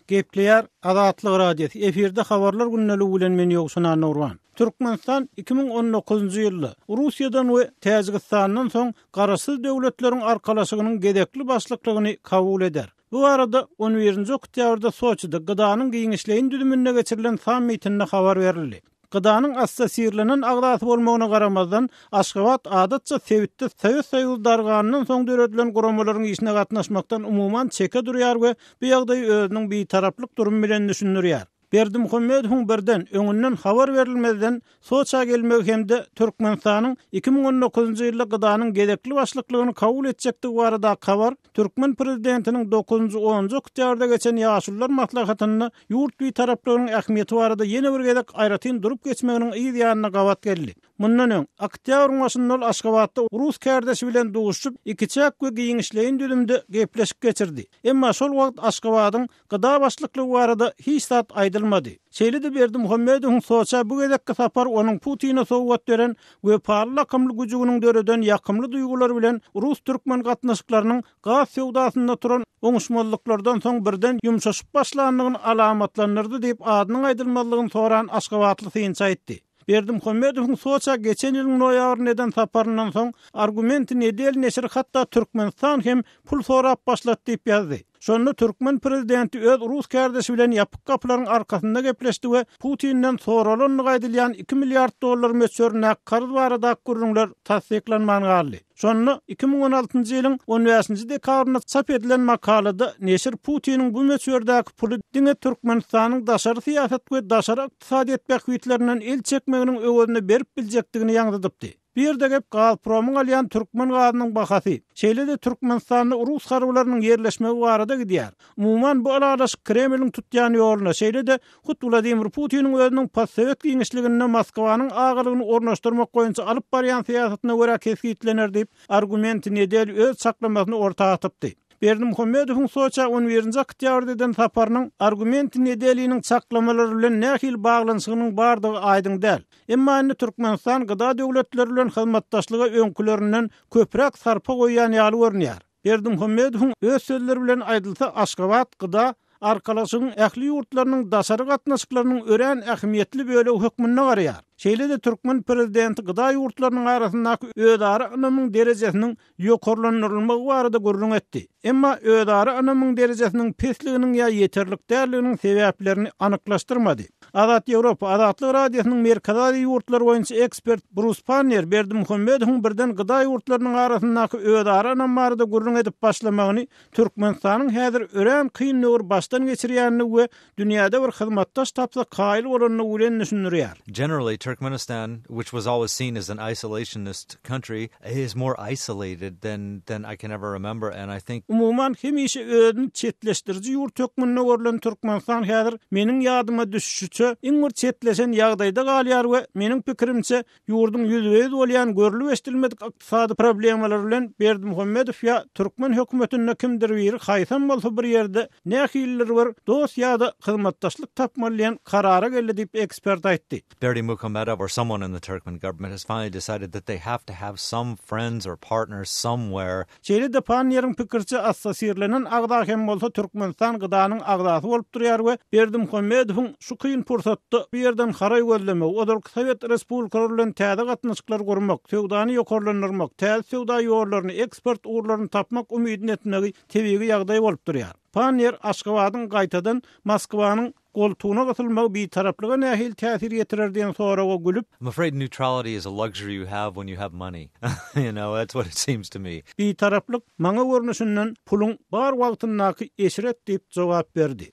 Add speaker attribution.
Speaker 1: Gepleýär Azatlyk Radiosy, efirde Habarlar gündeligi bilen men Ýowşan Annagurban. Türkmenistan 2019-njy ýylda Russiýadan we Täjigistandan soň Garaşsyz Döwletleriň Arkalaşygynyň gezekli başlyklygyny kabul eder. Bu barada on birinji oktýabrda Soçide GDA-nyň giňişleýin düzüminde geçirilen sammitinde habar berildi. GDA-nyň assosirlenen agzasy bolmagyna garamazdan, Aşgabat adatça sebitde Sowet Soýuzy darganyndan soň döredilen guramalaryň işine gatnaşmakdan umuman çeke durýar we bu ýagdaýy özüniň bitaraplyk durumy bilen düşündirýär. Berdimuhamedowyň birden, öňünden habar berilmezden Soça gelmegi hem-de Türkmenistanyň 2019-njy ýylda GDA-nyň gezekli başlyklygyny kabul etjekdigi baradaky habar türkmen prezidentiniň dokuzynjy, onunjy oktýabrda geçen Ýaşulular maslahatynda ýurt bitaraplygynyň ähmiýeti barada ýene bir gezek aýratyn durup geçmeginiň yz ýanyna gabat geldi. Mundan öň, oktýabryň başynda ol Aşgabatda rus kärdeşi bilen duşuşyp, ikiçäk we giňişleýin düzümde gepleşik geçirdi. Emma şol wagt Aşgabadyň GDA başlyklygy barada hiç zat aýdylmady. Şeýle-de Berdimuhamedowyň Soça bu gezekki sapary onuň Putine sowgat beren Wepaly lakymly güjüginiň döreden ýakymly duýgulary bilen rus-türkmen gatnaşyklarynyň gaz söwdasynda turan oňuşmazlyklardan soň birden ýumşaşyp başlandygyny alamatlandyrdy diýip, adynyň aýdylmazlygyny soran aşgabatly synçy aýtdy. Berdimuhamedowyň Soça geçen ýylyň noýabrynda eden saparyndan soň Argumenty nedeli neşiri hatda Türkmenistan hem pul sorap başlady diýip ýazdy. Şonda türkmen prezidenti öz rus kärdeşi bilen ýapyk gapylaryň arkasynda gepleşdi we Putinden soralandygy aýdylýan iki milliard dollar möçberindäki karz baradaky gürrüňler tassyklanman galdy. Şonda 2016-njy ýylyň on bäşinji dekabrynda çap edilen makalada neşir Putiniň bu möçberdäki puly diňe Türkmenistanyň daşary syýasat we daşary ykdysadyýet bähbitlerinden el çekmeginiň öwezine berip biljekdigini ýaňzydypdy. Bu ýerde gep Gazpromyň alýan türkmen gazynyň bahasy, şeýle-de Türkmenistanda rus harbylarynyň ýerleşmegi barada gidýär. Umuman, bu ylalaşyk Kremliň tutýan ýoluna, şeýle-de hut Wladimir Putiniň özüniň postsowet giňişliginde Moskwanyň agalygyny ornaşdyrmak boýunça alyp barýan syýasatyna görä kesgitlener diýip, Argumenty nedeli öz çaklamasyny orta atypdy. Berdimuhamedowyň Soça on birinji oktýabrda eden saparynyň Argumenty nedeliniň çaklamalary bilen nähili baglanyşygynyň bardygy aýdyň däl. Emma indi Türkmenistan GDA döwletleri bilen hyzmatdaşlyga öňkülerinden köpräk sarpa goýýan ýaly görünýär. Berdimuhamedowyň öz sözleri bilen aýdylsa, Aşgabat GDA Arkalaşygyň ähli ýurtlarynyň daşary gatnaşyklarynyň örän ähmiýetli bölegi hökmünde garaýar. Şeýle-de türkmen prezidenti GDA ýurtlarynyň arasyndaky özara ynamyň derejesiniň ýokarlandyrylmagy barada gürrüň etdi. Emma özara ynamyň derejesiniň pesliginiň ýa ýeterlik däldiginiň sebäplerini anyklaşdyrmady. Azat Ýewropa, Azatlyk Radiosynyň Merkezi Aziýa ýurtlary boýunça ekspert Brus Pannier Berdimuhamedowyň birden GDA ýurtlarynyň arasyndaky özara ynam barada gürrüň edip başlamagyny Türkmenistanyň häzir örän kyn döwür başdan geçirýändigi we dünýäde bir hyzmatdaş tapsa kaýyl bolandygy bilen düşündirýär.
Speaker 2: Generally, Turkmenistan, which was always seen as an isolationist country, is more isolated than than I can ever remember and I think.
Speaker 1: Umuman, hemişe özüni çetleşdiriji ýurt hökmünde görlen Türkmenistan häzir meniň ýadyma düşüşiçe iň bir çetleşen ýagdaýda galýar we meniň pikirimçe Ýurduň ýüzbe-ýüz bolýan görlüp-eşidilmedik ykdysady problemalary bilen Berdimuhamedow ýa türkmen hökümetinde kimdir biri haýsam bolsa bir ýerde nähilidir bir dost ýa-da hyzmatdaşlyk tapmaly diýen karara geldi diýip, ekspert aýtdy.
Speaker 2: Berdimuhamedow or someone in the Turkmen government has finally decided that they have to have some friends or partners somewhere
Speaker 1: Şeýle-de Panniýeriň pikiriçe, assosirlenen agza hem bolsa Türkmenistan GDA-nyň agzasy bolup durýar we Berdimuhamedowyň şu kyn pursatda bu ýerden haraý gözlemegi, ozalky sowet respublikalary bilen täze gatnaşyklar gurmak, söwdany ýokarlandyrmak, täze söwda ýollaryny, eksport ugurlaryny tapmak umydyny etmegi tebigy ýagdaý bolup durýar. Panniýer Aşgabadyň gaýtadan Moskwanyň Goltugyna gysylmagy bitaraplyga nähili täsir ýetirer diýen soraga gülüp.
Speaker 2: I'm afraid neutrality is a luxury you have when you have money. You know, that's what it seems to me.
Speaker 1: Bitaraplyk, maňa görnüşinden, puluň bar wagtyndaky eşret diýip jogap berdi.